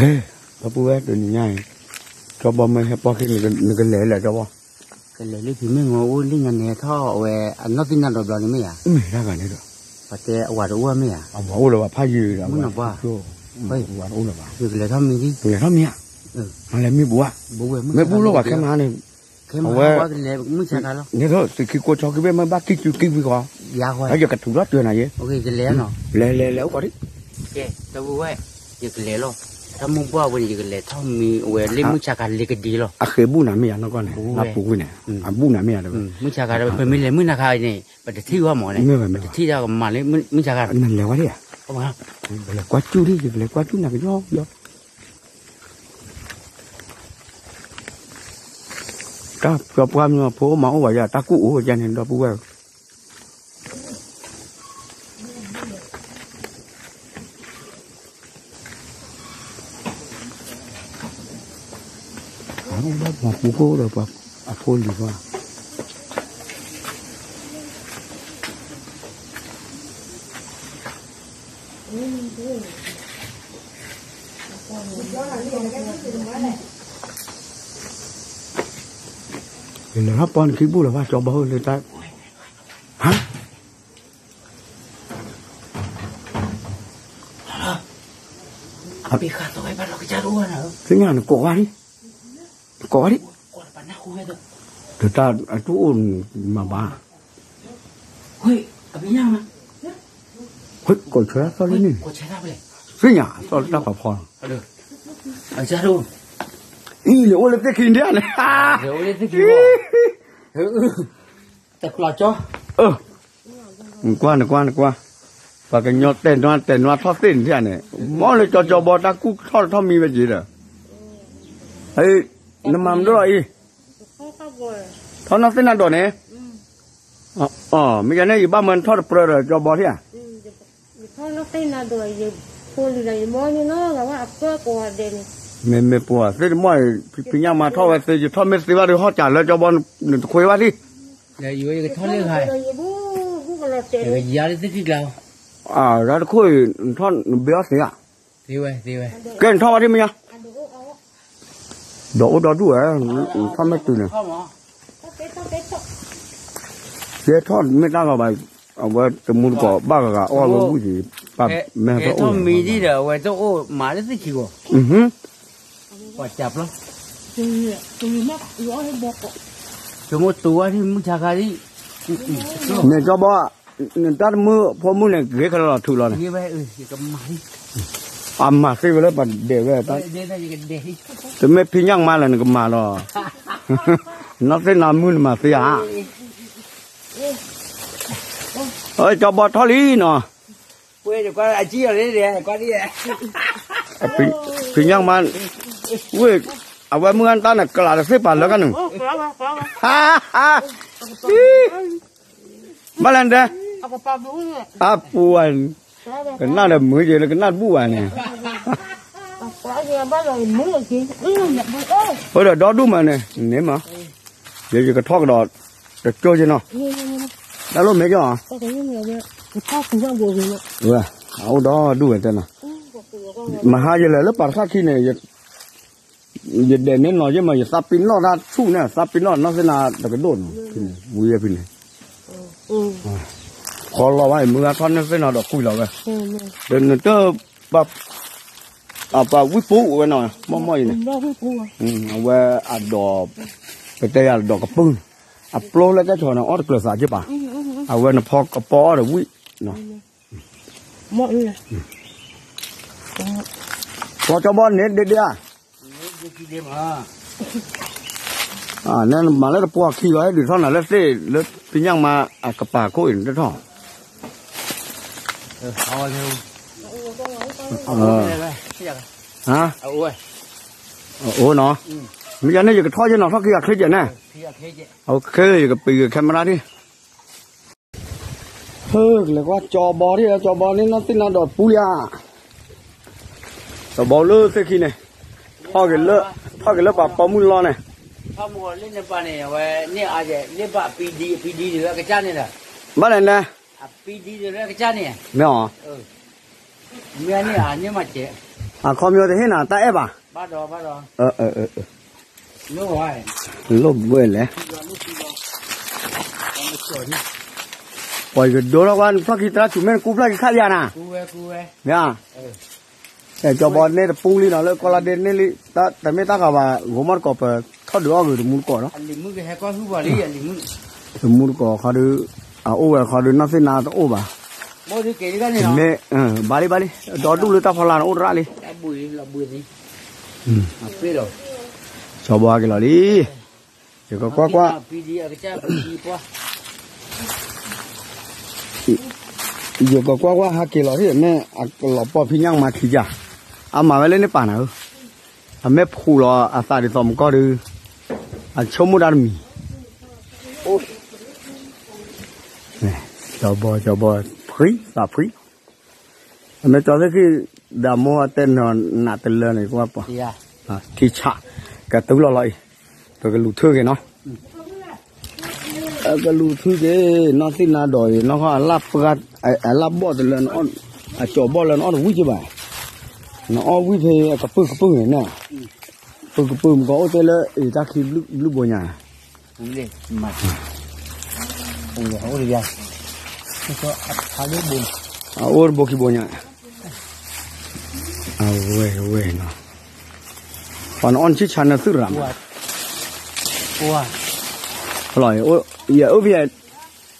ဒီပုၢ်ဝဲၢ်တနံၤညါအံၤ, ကၠီဘီမ့ၢ်ဟဲပီၢ်ခံ နကလဲၤလၢကၠီဘီ, ကလဲၤလၢဖံမ့ၢ်ငိၢ်အိၣ်လၢညါန့ၣ်ထီၣ်အဝဲ အနီၢ်သ့ၣ်နါဒီးဘျီန့ၣ်မ့ၢ်ဧါ, မ့ၢ်တၢ်ဂၤန့ၣ်ဒီး, ပတဲအဝၤတအိၣ်မ့ၢ်ဧါ, အဝၤအိၣ်လၢၤဘၣ်ဖးယံၤဒီး မုၢ်နီၢ်ပှၢ်, အဝၤတအိၣ်လၢၤဘၣ်, ယကလဲၤထီၣ်မံၤဒ်, ကလဲၤထီၣ်မံၤဧါ, မ့ၢ်ပူၤဘၣ်, မ့ၢ်ပူၤလီၤဘၣ်ခဲမးန့ၣ်, အဝဲ, န့ၣ်သိးသုးခံကိးဆီခံဘ့ၣ်မ့ၢ်ဘၣ်ကံၢ်စုကံၢ်ဝံၤဃီ, ယကထူးထီၣ်တုၤနၤယဲ, လဲၤလဲၤလဲၤအိၣ်ကီးဒံး, ဒီပုၢ်ဝဲၢ်, ယကလဲၤလီၤ, တၢ်မုၢ်ပှၢ်ဝဲန့ၣ် ယကလဲၤထီၣ်မံၤအဝဲလၢမုၢ်ဆါခါလ့ၤကဒံလီၤ, အဃ့ဘူၣ်နၤမ့ၢ်ယါနီၢ်ကီၢ်န့ၣ်, နပူၤကွံာ်န့ၣ်, အဘူၣ်နၤမ့ၢ်ယါ, မုၢ်ဆါခါဒီး ပမ့ၢ်လဲၤမုၢ်နၤခါအံၤန့ၣ် ပတထံၣ်ဝဲမးန့ၣ်, ပတထံၣ်တၢ်ကမၤလၢမုၢ်ဆါခါ, နလဲၤဝဲဒၣ်ဧါ, ပလဲၤကွၢ်ကၠူၣ်ဒံး ယကလဲၤကွၢ်ကၠူၣ်နၤကယီကယီ တၢ်ပှၤမ့ၢ်ဖိမၤအိၣ်ဘၣ်ယၤ တၢ်ကူၣ်အိၣ်ယၤန့ၣ် ဒီပုၢ်ဝဲၢ်, ပှၤပူၤကိၣ်ဒီးပှၤအဖိလံၤဘၣ် ယလဲၤထီၣ်ပီနခံဘူၣ်လၢၤဘၣ် ကၠီဘီဧၢ လၢတၢ်, ဟါ, သ့ၣ်ညါနကိးဝဲဒံး, နကိးဝဲဒံး, ဒီးတၢ်အတူၢ်အိၣ်မၤဘၣ်, ကိးဆၢသီလံန့ၣ်, သ့ၣ်ညါအသီလၢတၢ်ဖးဖီလီၤ, အံၤန့ၣ်အိၣ်လၢသ့ၣ်ခံဒံးန့ၣ်, တကျီကၠီ, နကွၢ်နကွၢ်နကွၢ်, ပှၤကညီတဲနွါတဲနွါထီၣ်သ့ၣ်န့ၣ်န့ၣ်, မ်လၢကၠီကၠီဘီတၢ်ကူၣ်ထီၣ်တထီၣ်မံဝဲက့ၤဒီး, နမၤမနုၤလီၤအံၤ, ထီၣ်နီၢ်သ့ၣ်နၤဒိးန့ၣ်, မ့ၢ်ယၤန့ၣ် ယဘၣ်မၢနထီၣ်တပြၢဒီးကၠီဘီထံၣ်ဧါ မ့မ့ၢ်ပှၤသ့ၣ်တမီၢ်အံၤ ဖံညၣ်မါထီၣ်ဝဲသ့ ယထီၣ်မ့ၢ်သ့ဘၣ်ဒီးဟီၣ်စၢ်လၢကၠီဘီ နတခွ့ဘၣ်ထံၣ်, ယထီၣ်လၢဂၤ, ယကယၤလၢသ့ၣ်ခံကျါ, ရၣ်တခိၣ်အံၤ နထီၣ်နဘ့အီၣ်သ့ဧါ, ကဲနထီၣ်ဝဲထံၣ်မ့ၢ်ညါ, ဒီးအိၣ်ဒီဒူၣ်ဝဲ, နထီၣ်မ့ၢ်တုၤန့ၣ် ယဲထီၣ်မ့ၢ်တၢ်လီၤဘၣ်, အဝဲတမူတကိးဘၣ်ဂၤဂၤအီၣ်ဝဲဝံၣ်က့ၤ, ပမ့ၢ်ဟဲထီၣ်မံၤဒ်ဒီး အဝဲတအိၣ်မၤလၢသ့ၣ်ခံဂီၢ်, ပှၤကပျီ, ကမိၣ်တူဝဲဒ်မုၢ်ဆါခါဒ်, န့ၣ်ကၠီဘီ, နတၢ်တမုၢ်ဖိမုၢ်န့ၣ် ဂ့ၤခဲလၢာ်လီၤထုးလီၤန့ၣ်, အမၤသ့ဝဲလၢပှၤဒဲးဝဲ, တမ့ၢ်ဖံညၣ်မါလၢနကမၤလီၤ, နီၢ်သ့ၣ်နၤမုၢ်နမၤသ့ဧါ ကၠီဘီထီၣ်လံနီၤ, ဖံညၣ်မါ, ဝ့ၢ်, အဝဲမုၢ်ဂၤတၢ်န့ၣ် ကလးတသ့ၣ်ပာ်လၢကနုာ်, ဘၣ်လဲၣ်ဒဲ, အပူၤဝဲ, ကနၣ်ဒီးမုာ်က့ၤလၢကနၣ်တဘူၣ်ဘၣ်န့ၣ်, အိၣ်ဒီးဒီဒူၣ်မးန့ၣ် န့ၣ်မး, ယကထီၣ်ကဒီး, တကၠိက့နီၤ, တၢ်လိၣ်မဲကၠီ, အအိၣ်ဒီဒူၣ်ဝဲတဲနီၤ, မဟါယလဲၤလၢပာ်တခါခံန့ၣ်, ယဒဲးန့ၣ်နီၤယဲမး ယသးပ့ၤနီၣ်တၢ်ဆူၣ်န့ၣ် သးပ့ၤနီၣ်နီၢ်သ့ၣ်နၤတကဒိၣ်နီၤ, ဝံၤဖဲန့ၣ်, ဃီလီၤဘၣ်အံၤ မုၢ်ဂၤထီၣ်န့ၢ်သ့ၣ်နီၤဒီးကွံာ်လီၤဝဲ, ဒီးနတၢ် ပှၤဝံၣ်ပူဝဲနီၤ မီၢ်မီၢ်အံၤန့ၣ်, အဝဲအဒီး, ပတဲယၤဒီးကပုၢ်, အပျိလၢကဲထီၣ်န့ၣ် အီၣ်တကျၢၤသးက့ပာ်, အဝဲနဖီကပီအီၣ်ဒီးဝံၣ်နီၤ, ပှၤကၠီဘီန့ၣ်ဒ့ဒ့ဧါ, နမၤလၢတပှီၢ်ခံဂီၤ ဟဲဒုးထီၣ်နၤလၢသ့ၣ်လၢဖံညၣ်မါအကပၤခိၣ်အံၤနတထီၣ် အိၣ်နီၤ, မ့ၢ်ယၤန့ၣ် ယကထီၣ်ယဲနီၤ ထီၣ်ခံဂၤချ့ကဲးန့ၣ်, ယကပံာ်က့ၤ camera ဒံး, ကလဲၤကွၢ်ကၠီဘီဒံး ကၠီဘီန့ၣ် နီၢ်သ့ၣ်နီၢ်ဒီးပူလံဧါ, ကၠီဘီလၢသ့ၣ်ခံန့ၣ်, ထီၣ်က့ၤလၢပှၤပိာ်မုၣ်လီၢ်န့ၣ်, ဘၣ်လဲၣ်န့ၣ်, မ့ၢ်အီၤ, မ့ၢ်န့ၣ်အန့ၣ်မၤကဲး အခီပညီတဟ့ၣ်နၤ တၢ်အဲၣ်ဘၣ်. လိၣ်ဘှဲလဲၣ်. ပှၤယကဒိထီၣ်ကွၢ်နဖျီၣ်ခံသရၣ်ထူး မ့ၢ်နကူဖျီၣ်ခံခါယၤနၤ. မ့ၢ် ကၠီဘီန့ၣ်တပူၤလံနီၤ လၢကီၢ်လါဒ့န့ၣ်လံ, တမ့ၢ်တၢ်ဂၤဘၣ် ဂိၤမီၢ်တကိး ပထီၣ်ဒုးအီၣ်ဂ့ၤတမူတကိးဒီး တမူတကိးခီဒုး အအိၣ်ဝဲခီဒုး နီၢ်သ့ၣ်နါတအိၣ်ဘၣ်. မ့ၢ် ဘၣ်လံဘၣ်လံ ဒီဒူၣ်လၢတၢ်ဖီလာ်န့ၣ်အိၣ်တရၣ်လံ. ကၠီဘီဟဲက့ၤလီၤလံ. ယကကွၢ်ကွၢ် ယကကွၢ်ကွၢ်ဟဲက့ၤလီၤ မ့ၢ်အကလီၤပီၢ်ဖံးညၣ်မၤခံကၢ်, အမၤဝဲလၢန့ၣ်ပာ်နၤဧၢ, အမ့ၢ်ဖှူးလီၤအသးဒ်သိးမကီၢ်ဒုး, အဆိကမိၣ်ဒၣ်တမံၤ, ကၠီဘီ ကၠီဘီ ဖှံသးဖှံ, အမ့ၢ်ကၠီသ့ၣ်ခံ ဒီးမိၢ်တဲနီၤနးတလၢန့ၣ် ကွၢ်ပှၤ, ထံဆး, ကတုၤလီၤလီၤအံၤ, ပကလူၤထုက့ၤနီၤ အကလူၤထုက့ၤ နီၢ်သ့ၣ်နါဒီးအံၤ နီၢ်ခီအလၢ်ပှၢ်, အလၢ်ဘီၣ်တလၢ, အကၠီဘီၣ်လၢနအီၣ်တဝံၣ်ကဘၣ်, နအီၣ်ဝံၣ်ဖဲအကပုၢ်ကပုၢ်န့ၣ်, ကပုၢ်ကပုၢ်မကီၢ်အိၣ်တဲလၢအံၤတၢ်ခံဘျုးဘိညါ, အအိၣ်တဘိခံဘိညါ, အဝဲဝဲနီၤ, ပှၤနအီၣ်နဆံၣ်ဆါနသုရၣ်မး, လီၤ, ယအိၣ်ဖဲယဲ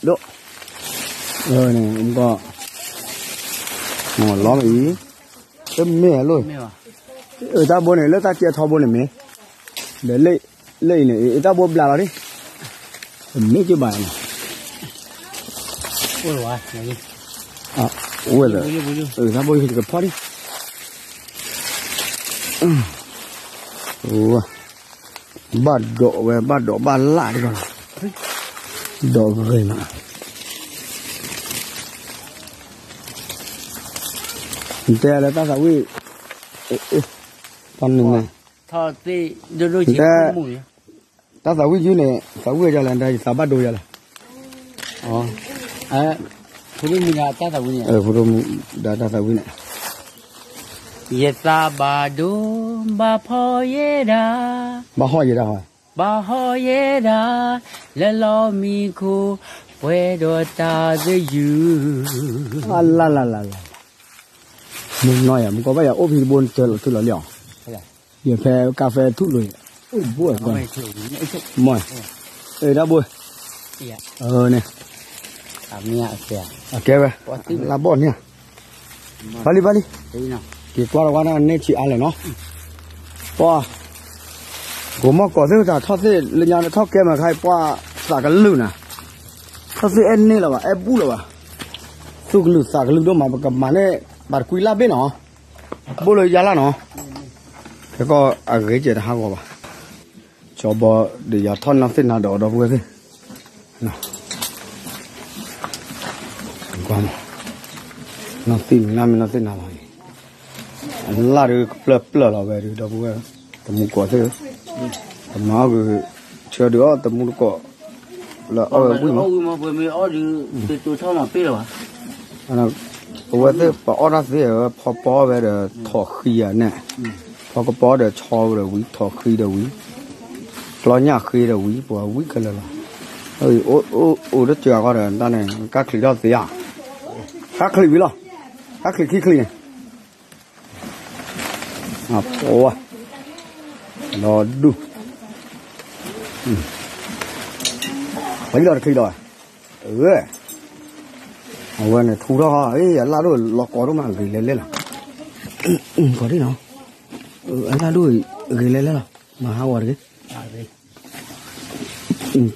ဒိၣ်, မကီၢ်, လီၤမးအံၤ, တမ့ၢ်အလိၣ်, အတၢ်ဘိန့ၣ် လၢတၢ်ကဲထီဘိန့ၣ်မ့ၢ်, ဒီးလၢအံၤန့ၣ် အတၢ်ဘိဘျးလီၤဒ်, တမ့ၢ်ကဘၣ်နီၤ ဝဲဒီး, တၢ်ဘိယကဖီၣ်ဒံး, ဘၣ်ဒိးဝဲ ဘၣ်ဒိးဘၣ်လၢ်ဒ်, ဒိးဂ့ၤမး, တဲလၢတၢ်သးဝံၣ်, တၢ်နုၤမး, တဲ တၢ်သးဝံၣ်ယုၢ်န့ၣ် သးဝံၣ်ယၤလဲၣ် ဒီးယသးဘၣ်ဒိယၤလဲၣ်, ဖိဒိၣ်မူဒါတၢ်သးဝံၣ်န့ၣ်, ဖိဒိၣ်မူဒါတၢ်သးဝံၣ်န့ၣ်, ယသးဘၣ်ဒိ ဘၣ်ဖီၣ်ယဲဒၣ်, ဘၣ်ဟီၣ်ယဲဒၣ်, ဘၣ်ဟီၣ်ယဲဒၣ်, လၢလီၢ်မံခိၣ် ပှဲၤဒီးတၢ်သယုၢ်, လၢလၢလၢလၢ, မုၢ်နီၢ်ယၤ မကီၢ်ဘၣ်ယၤအိၣ်ဖဲတဘိနစၢၤလီၤထုးလီၤလံအီၤ, ယဖဲကါဖဲထူၣ်လိာ်, အိၣ်ဘိ, မ့ၢ်, တၢ်ဘိ, န့ၣ်, အကဲဝဲ, လၢဘီၣ်န့ၣ်, ဘၣ်လံဘၣ်လံ, က့ၤကွၢ်လီၤဝဲဒၣ်န့ၢ်ဆံးအါလဲၣ်နီၤ, ပှၤ ကိးမီၢ်ကိးသ့ၣ်တၢ်ထီၣ်သ့ၣ်လၢညါန့ၣ် ထီၣ်ကဲမးခါအံၤ ပှၤသးကလုာ်နၤ, ထီၣ်သ့ၣ်အဲၣ်န့ၢ်လၢၤဘၣ် အဲၣ်ဘူၣ်လၢၤဘၣ်, သူၣ်ကလုာ်သးကလုာ်ဒိၣ်မး ပကမၤန့ၢ် ပှၤတကွံလၢ်ဘ့ၣ်နီၤ, ဘိၣ်လၢယါလၢ်နီၤ, ခဲကီၢ်အဂ့ၤကဲတဟးဂီၤဘၣ်, ကၠီဘီဒီးယၤထီၣ်နီၢ်သ့ၣ်နၤဒီးဒီပုၢ်ဝဲၢ်သ့ၣ် နီၢ်သ့ၣ်နါမ့ၢ်နီၢ်သ့ၣ်နါလီၤအံၤ, အလၢ်ဒုးကပျၢၢ်ပျၢၢ်လီၤဝဲဒုး ဒီပုၢ်ဝဲၢ်, တမူကိးသ့ၣ်, တမၤအီၣ်ဂ့ၤ, ဆၢဒုးအီၣ်တမူတကိး, လၢအီၣ်ဝဲဝံၣ်မး, ပဝဲသ့ၣ်ပအီၣ်တၢ်သ့ၣ်ဝဲ ဖီပီဝဲဒီးထီၣ်ဃံဧါန့ၣ်, ဖီကပီဒီးဆီဒီးဝံၤ ထီၣ်ဃံဒီးဝံၤ, ကျီညၣ်ဃ့ဒီးဝံၤ ပှၤဝံၣ်ခဲလၢာ်လီၤ, အိၣ်တစှၤဃီဒီးတၢ်န့ၣ် ကၢ်ချံးထီၣ်သ့ဧါ, ကၢ်ချံးဝံၤလီၤ, ကၢ်ချံးခံချံးန့ၣ် ပဝဲ, ဒီဒူၣ်, ပလီၤတချံးဒီး, အဝဲန့ၣ်ထူထီၣ်, အလၢ်ဒိၣ်လီၤကိးဒိၣ်မး ဂ့ၤလဲၤလဲၣ်လီၤ, ကိးဒ်နီၤ, အလၢ်ဒိၣ်ဂ့ၤလဲၤလဲၣ်လီၤ, မၤဟးဂီၤတဂ့ၤ,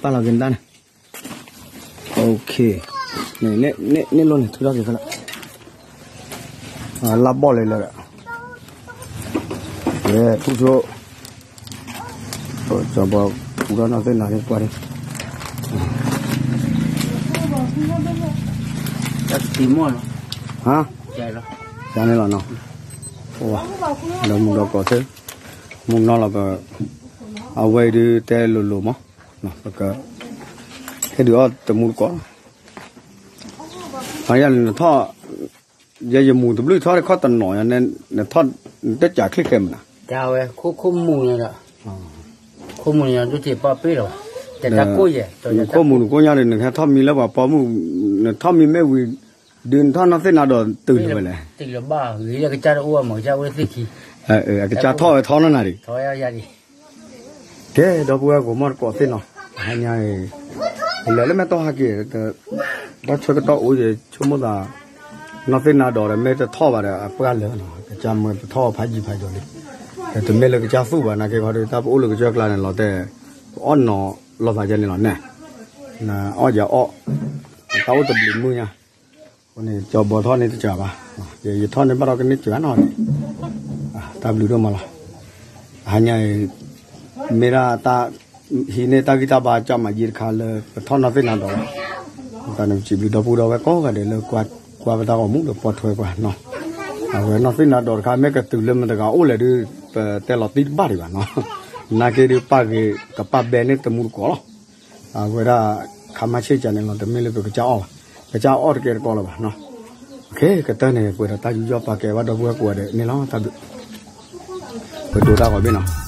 ပာ်လီၤက့ၤတၢ်န့ၣ် န့ၣ်လိၣ်န့ၣ် ထုးထီၣ်က့ၤဖဲလၢ လၢဘီၣ်လဲၤလဲၤဒီး ကဲ ထူၣ်ဆိ ကၠီဘီ ပူထီၣ်နီၢ်သ့ၣ်နၤန့ၣ် ပှၤန့ၣ် ဟါ ယၤန့ၣ်လီၤနီၤ ဒီးမူဒီးကိးသ့ မူနီၤလီၤက အဝဲအံၤဒုးတဲလိၤလိၤမး ပက ဟ့ၣ်ဒုးအီၣ်တမူတကိး အယၤန့ၣ်နထီၣ် ယဲယမူတဘျုးထီၣ်တခီတနီၤ နထီၣ် နတကးချံၣ်ဃဲမနၤ, ဝဲ ခိၣ်မူၤန့ၣ်ဒီး ခိၣ်မူၤန့ၣ်ဒုးတပာ်ပ့ၢ်လီၤ, တၢ်ကိၢ်ယဲၢ် နခိၣ်မူၤနကိၢ်ညါဒီး နကဟဲထီၣ်မံလၢပှၤပိာ်မုၣ်, နထီၣ်မံမ့ၢ်ဝံၤ ဒုးနထီၣ်နီၢ်သ့ၣ်နၤဒီးတုၤလၢၤဝဲလဲၣ်, တုၤလၢၤဘၣ်ဂ့ၤလၢကစၢ်တအိၣ်အမၤကစၢ်အိၣ်လၢသ့ၣ်ခံ, အကစၢ်ထီၣ်ဝဲထီနီၢ်နၤဒံး, ကဲ ဒီပုၢ်ဝဲၢ်ကိးမီၢ်တကိးသ့ၣ်နီၤ, ဟါညါအံၤ ပလဲၤလၢမဲာ်တီၢ်ဟဲက့ၤ, တၢ်ဆၢကတီၢ်အိၣ်ယဆိကမိၣ်သး, နီၢ်သ့ၣ်နၤဒီးဒီးမ့ၢ်တထီၣ်ဘၣ်ဒီး အပှၢ်လၢာ်နီၤ, ကစၢ်မၢပထီၣ်ဖးယံၤဖးယီၤလံ, ဒီးတမ့ၢ်လၢကစၢ်သူၣ်ဘၣ်နာ်က့ခီဒီး တၢ်ပအိၣ်လၢကစၢၢ်ကျါန့ၣ်လီၤတဲ, ပအီၣ်နီၤလီၤသးယဲန့ၣ်လီၤနဲ, နအီၣ်ယအီၣ်, တၢ်အိၣ်တဘျုးမုၢ်ညါ, အဃိန့ၣ် ကၠီဘီထီၣ်န့ၢ်တစှၤဘၣ်, ယထီၣ်န့ၢ်ဘၣ်ဒီးကန့ၢ်စှၤနီၤ, တၢ်ဘျုးဒိၣ်မးလီၤ, ဟါညါအံၤ မ့ၢ်ဒၣ်တၢ် ဟံးန့ၢ်တၢ်ဂံၢ်တၢ်ဘါကၠီမးယံၤတခါလၢပထီၣ်နီၢ်သ့ၣ်နၤဒီး, တၢ်န့ၣ်ပစံးဘျုးဒီပုၢ်ဒီဝဲၢ်ကိးဂၤဒဲးလၢကွၢ်ပတၢ်ဂီၤမူဒီးပိာ်ထွဲကွၢ်နီၤ, အဝဲနီၢ်သ့ၣ်နၤဒီးတခါ မ့ၢ်ကတုၤလၢမတၤတဂၤအိၣ်လဲၣ်ဒုး ပတဲလီၤတံၢ်တဘၣ်ဒံးဘၣ်နီၤ, နာ်က့ဒုးပာ်ဂ့ၤကပာ်ဘဲန့ၢ်တမူတကိးလီၤ, အဝဲဒၣ် ခါမါဆ့ၣ်ကန့ၣ်လီၤ တမ့ၢ်လၢပကစၢ်အီၣ်ဘၣ်, ပကစၢ်အီၣ်တကဲတကိးလၢၤဘၣ်နီၤ, ကတၢၢ်န့ၣ် ပှဲၤဒီးတၢ်ယူးယီၣ်ပာ်ကဲဘၣ်ဒီပုၢ်ဝဲၢ်ကိးဂၤဒဲးန့ၣ်လီၤ, တၢ်ဘျုး, ပဒိးတၢ်ဂီၤဘ့ၣ်နီၤ